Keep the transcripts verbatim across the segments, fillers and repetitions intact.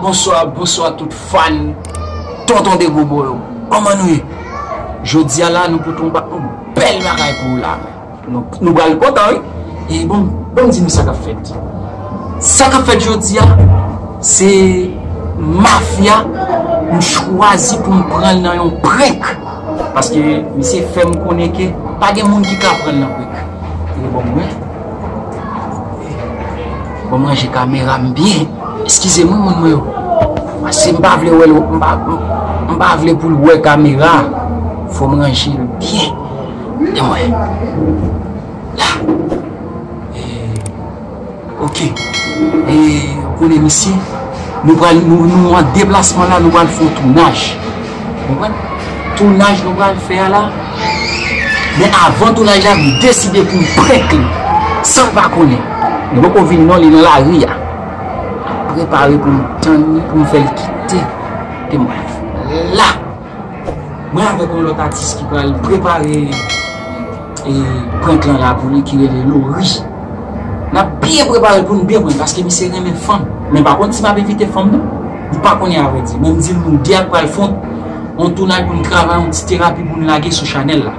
Bonswa, bonswa tout fan Tonton Degobo yo. Kòman nou ye? Jodi a la, nou pote yon ba-, yon bèl bagay pou ou la. Nou, nou pral kontan, wi. E bon, bon, di nou sa k ap fèt. Sa k ap fèt jodi a, se mafya, m chwazi pou m pran l nan yon prank. Paske misye fè m konnen ke pa gen moun ki ka pran l nan prank. E bon, mwen, bon, m ranje kamera m byen. Eskize m wi, moun mwen yo. Paske m pa vle wè l, m pa, m, m pa vle pou l wè kamera. Fò m ranje l byen. Tande mwen. La. E, oke. E, ou konnen misye, nou pral, nou, nou an deplasman la, nou pral fè yon tounaj. Konprann? Tounaj nou pral fè a la. Men avan tounaj la, m deside pou m prank li. San l pa konnen. Li poko vini non, li nan lari a. Prepare pou m tann li, pou m fè l kite. Tande mwen. La. Mwen avèk yon lòt atis ki pral prepare, e, prank lan la pou li ki rele Lori. N ap byen prepare l pou n byen prank paske misye renmen fanm. Men pa konn si m ap envite fanm non. M pa konnen avrèdi. Men m di l nou de a k pral fè yon, yon tounaj pou n travay yon ti terapi pou n lage sou chanèl la.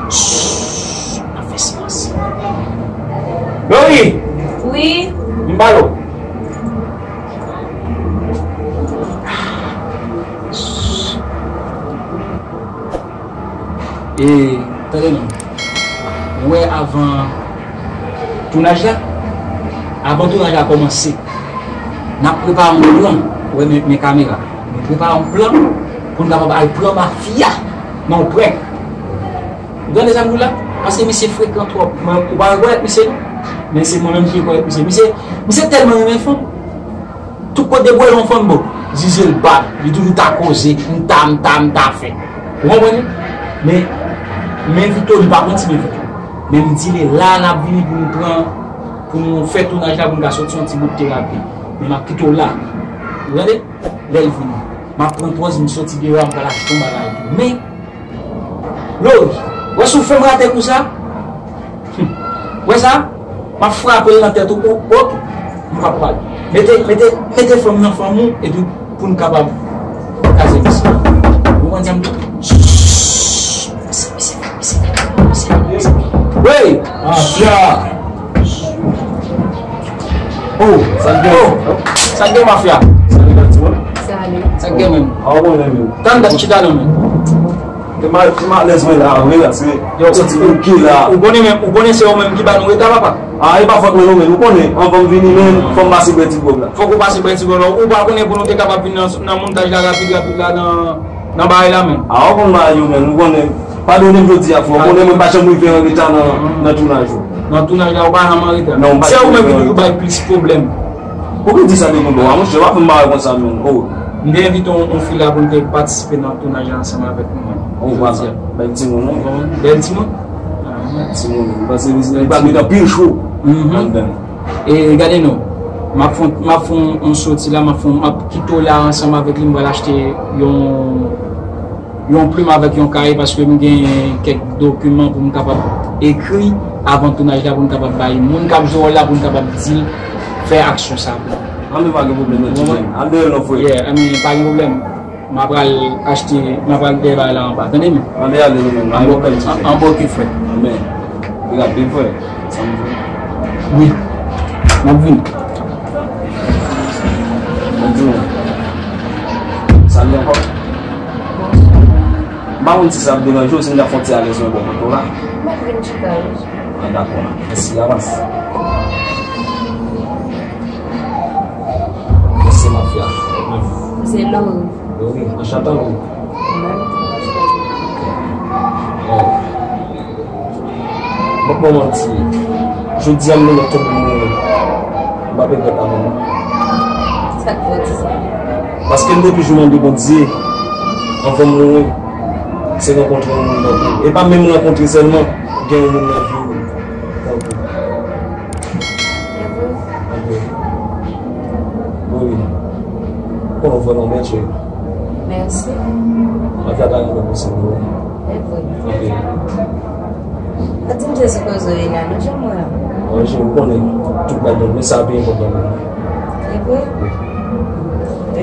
Shh, n ap fè silans. Lori! Wi? Vin pale w. E, tande non. Ou wè avan tounaj la, avan tounaj la kòmanse, n ap prepare yon plan. Ou wè men, men kamera. Nou prepare yon plan pou n kapab al pran mafya nan yon prank. Ou tande sa m di w la? Paske misye frekan twòp. Mwen, ou pa rekonèt misye non. Men se mwen menm ki rekonèt misye. Misye, misye tèlman renmen fanm. Tout kote bwè yon fanm bon, zizi l bat, li toujou ta koze, m ta, m ta, m ta fè. Ou konprann? Men, men Vito, li pa konn ti men Vito. Men m di li la, n ap vini pou nou pran, pou nou fè tounaj la, pou nou ka soti yon ti bout terapi. Men m ap kite w la. Ou tande? Lè l vini. M ap pran pòz, m soti deyò a, m pral achte yon bagay tou. Men, Lori, wè si w fè m rate kou sa? Hum. Wè sa? M ap frape l nan tèt ou, ou, ok? M p ap pale. Mete, mete, mete fanm nan fanm ou, epi pou n kapab kraze misye. Ou konn sa m di? Shh! Misye, misye, misye, misye, misye. Wey! Ah, Fia! Oh, sa k gen? Oh, sa k gen, mafya? Salut, timoun. Salut. Sa k gen menm? Ah, bon, menm. Tann dat chita non, men. Te mal, te mal alèz mwen la, vre, la, se yo, santi mwen ki la. Ou konnen menm, ou konnen se yo menm ki ba nou reta, papa? Ah, e pa fòt mwen non, men ou konnen, anvan m vini, men fò m pase bwè ti gwòg la. Fòk ou pase bwè ti gwòg la. Ou pa konnen pou nou te kapab vin nan, nan montaj la rapid, rapid la, nan, nan bagay la, men. Ah, ou konn bagay yo, men, ou konnen. Padone m jodi a, frè. Ou konnen mwen pa janm rive an reta nan, nan tounaj ou. Nan tounaj la, ou pa janm an reta. Non, m pa janm rive an reta. Se ou menm ki toujou bay plis pwoblèm. Ou ki di sa depi bon, a, monchè, w ap fè m bagay konsa, men. Oh. M te envite yon, yon fi la pou l te patisipe nan tounaj la ansanm avèk nou, men. Oh, jodi a. Bèl timoun, non? Bèl timoun. Ah, timoun, m panse li, li pral met anpil cho anndan. E gade non, m ap fè, m ap fè yon, yon soti la, m ap fè, m ap kite w la ansanm avèk li, m pral achte yon yon plim avèk yon kaye paske m gen kèk dokiman pou m kapab ekri avan tounaj la pou m kapab bay moun k ap jwe wòl la pou m kapab di l fè aksyon sa pou mwen. Anben pa gen pwoblèm non, ti jèn. Al dèyè non, frè. Yeah, I mean, pa gen pwoblèm. M a pral achte, m a pral dèyè bagay la anba. Tande m? Anben ale nou menm. Anben, anben, ok, frè. Anben. Li ap vin, frè. Sa m di. Wi. M ap vin. Mwen di nou. Salut ankò. M pa konn si sa ap deranje w, si m ta fè yon ti alèz mwen bò kote w la. M ap vin chita, wi. Ah, dakò. Mèsi, avans. Mèsi, mafya. Se Lori. Lori, anchante, Lori. Oh. M ap ba w manti. Jodi a m menm tonbe mouri. M pa regrèt avan non. Sa k fè w di sa? Paske m te toujou mande Bondye, anvan m mouri, se rankontre yon moun tankou w. E pa menm rankontre sèlman, gen yon moun nan vi w tankou w. E vre? Anben. Wi. Konnen w vrèman bèl, cheri. Mèsi. Mafya ta renmen pou se nou. E vre. Anben. Ou di m se sou koze w ye la, non, jan mwen an. Wi, cheri, ou konnen tout bagay, men sa pi enpòtan pou mwen. E vre? Wi.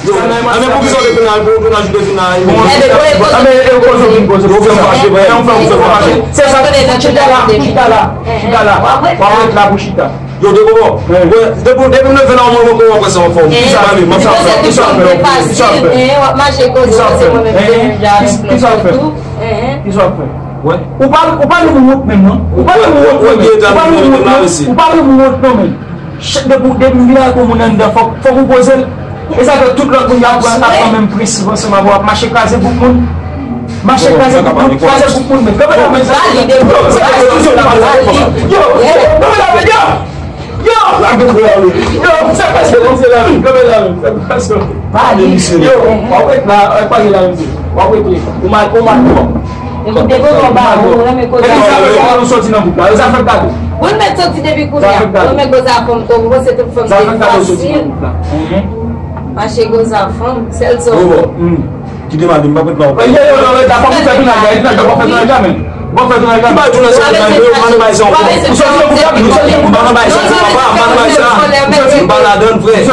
Yo, anben, poukisa w te vin la, pou w vin ajoute vin la, e bon. Anben, e koze w vin koze, ou fè m fache, ou fè m fache. Se sa, chita la, chita la, chita la. W ap ret la pou chita. Yo, de bon. Depi, depi m leve la, ou mwen, ou wè sa anfòm. Kisa w ap fè? Kisa w ap fè? Kisa w ap fè? Kisa w ap fè? Kisa w ap fè? Ou pa, ou pa menm wont menm, non. Ou pa menm wont menm. Ou pa menm wont, non. Ou pa menm wont, non, menm. Depi, depi w vin avèk yon moun anndan, fòk, fòk ou poze l. E sa fè tout lòt moun yo ap pran, ap pran menm prensip ansanm avè w, ap mache kraze gwoup moun. Mache kraze gwoup moun, kraze gwoup moun, men. Kanpe la, men. Yo, yo, kanpe la, men, yo. Yo, yo, sa k pase, mesye la, men. Kanpe la, men. Sa k pase. Yo, w ap ret la, w ap pale la, mesye. W ap rete. Ou mal, ou mal, bon. Ou depo bon ba ou, ou renmen koze a fanm. Ou soti nan gwoup la. Sa fè gade. Ou mèt soti depi kounye a. Ou renmen koze a fanm twòp, ou panse tout fanm se fasil. Mache koze a fanm, sèl sa. Kite m ale, m pa pèt la. Yo, yo, yo, yo, la fanm ou fè tounaj la, tounaj la, w ap fè tounaj la, men. W ap fè tounaj la. Ki bay tounaj sa, tounaj yo, manman bay sa ankò. Ou soti nan gwoup la, ou soti nan gwoup la, manman bay sa ankò, papa, manman bay sa. M pa ladann, frè.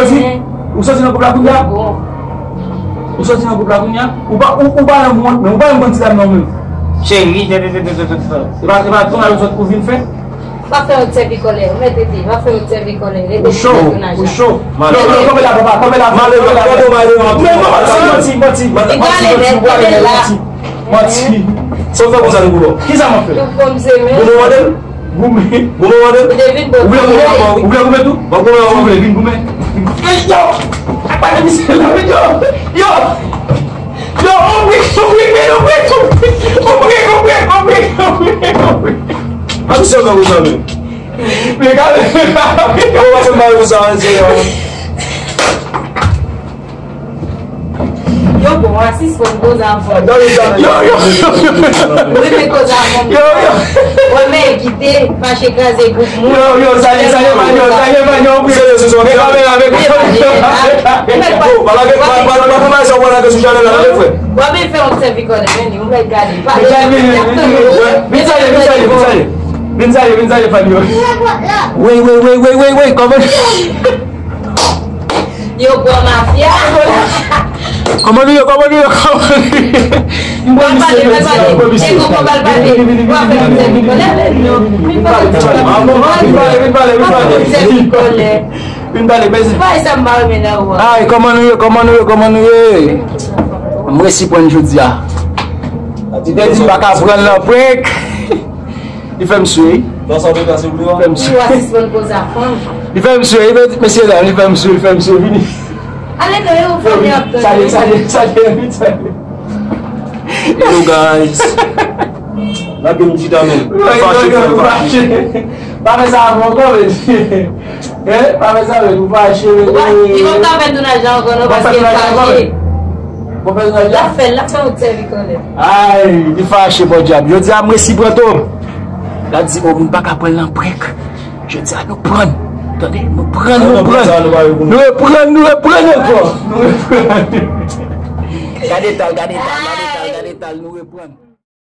Ou soti nan gwoup la kounye a. Ou soti nan gwoup la kounye a? Ou pa, ou, ou pa nan wont, men ou pa nan bandi dam nan, men. Cheri, tè, tè, tè, tè, tè, tè. E pa, e pa tounaj ou sot ou vin fè? Pa fè yon sèvi kòlè, ou mèt rete, pa fè yon sèvi kòlè, rete. Ou cho, ou cho. Yo, yo, kanpe la, papa, kanpe la, kanpe la. Manti, manti, manti. Manti. Sa w fè konsa, nou boulò? Kisa m ap fè? Ou fè m se men. Goumen w ande l? Goumen. Goumen w ande l? Ou te vin bò. Ou vle goumen ankò, wi. Ou vle goumen tou? W ap goumen ankò. Ou vle vin goumen? Ey, yo! Apa de misye la, yo! Yo! Yo, on brik, on brik, men, on brik, on brik, on brik, on brik, on brik, on brik, on brik. A misye anmè konsa menm. Men gade. Yo, w ap fè m pale konsa, mesye, yo. Yo bon, a sispann koze a fanm. Yo, yo. Ou renmen koze a fanm. Yo, yo. Ou renmen kite mache kraze gwoup moun. Yo, yo, sa ye, sa ye, pa yo, sa ye, pa yo. Serye, se sa. Mete kamera, mete kamera. Yo, pa lage, pa, pa, pa, pa, pa, sa w pa lage sou chanèl la, tande, frè. W ap fè yon sèvi kòlè, men, ou mèt gade. Vin salye, vin salye, vin salye. Vin salye, vin salye, fanm yo. Wi, wi, wi, wi, wi, wi, kòman? Yo pran mafya. Kòman nou ye, kòman nou ye, kòman nou ye? Mwen pale, mwen pale. E kòman pale? Mwen fè yon sèvi kòlè, men non. Vin pale, vin pale, vin pale, vin pale, vin pale. Vin pale, mèsi. Se pa sa m pa renmen nan ou a. Ay, kòman nou ye, kòman nou ye, kòman nou ye? M resi pran jodi a. Li te di m pa ka pran l nan prank. Li fè m swe. Li fè m swe. Li fè m swe. Li fè m swe. Li fè m swe. Vini. Ale non, yo, fanmi ap tande. Salye, salye, salye, salye. Hello, guys. Lage m chita, men. Fache, frè, fache. Pa fè sa avè ankò, men. Hein? Pa fè sa, men. Ou fache, men. Ou pa, li pa ka fè tounaj la ankò, non, paske l fache. Bon, fè tounaj la. L ap fè, l ap fè yon sèvi kòlè. Ay, li fache, podyab. Jodi a, m resi pran tou. L ap di, oh, moun pa ka pran l nan prank. Jodi a, nou pran. Tande, nou pran, nou pran. Nou reprann, nou reprann ankò. Nou reprann. Gade tal, gade tal, gade tal, gade tal, nou reprann.